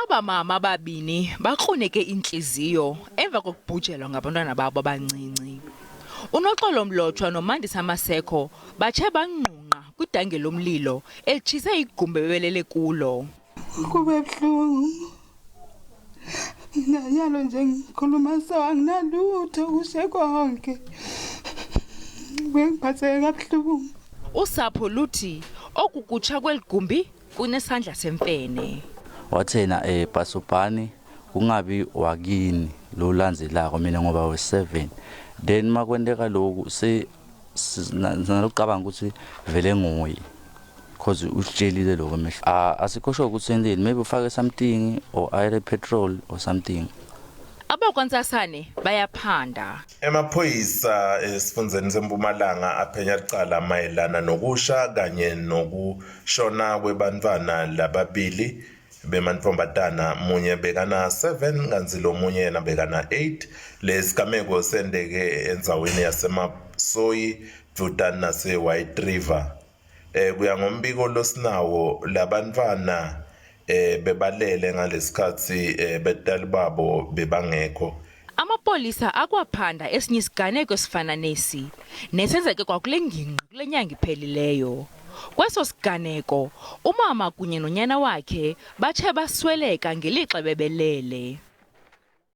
Aba mama babini bakruneke iintliziyo emva kokubhujelwa ngabantwana babo abancinci. UNoxolo Mlotshwa noMandisa Maseko batshe bangqungqa kwidange lomlilo elitshise igumbi bebelele kulo. Kube buhlungu. Nanyalo nje ngikhuluma so anginalutho kushe konke. Bengiphatheke kabuhlungu. Usapho luthi oku kutsha kweli gumbi kunesandla semfene. Wathena bhasobhani kungabi wakini lo landzelako mina ngoba we-7 then makwenteka lokhu se nalokucabanga ukuthi vele nguye because usitshelile lokho emehlo. Asikho sure ukuthi senzeni, maybe ufake something or ayele petrol or something. Abakwantsasane bayaphanda. Emaphoyisa esifundzeni seMpumalanga aphenya licala mayelana nokusha kanye nokushona kwebantfwana lababili bemantfombatana, munye bekana 7 kantsi lomunye yena bekana 8. Lesigameko senteke endzaweni yaseMasoyi dvutane nase-White River. Kuya ngombiko losinawo labantfwana bebalele ngalesikhatsi batali babo bebangekho. Amapolisa akwaphanda esinye isiganeko esifana nesi nesenzeke kwakule ngingqi kule nyanga iphelileyo. Kweso siganeko umama kunye nonyana wakhe batshe basweleka ngelixa bebelele.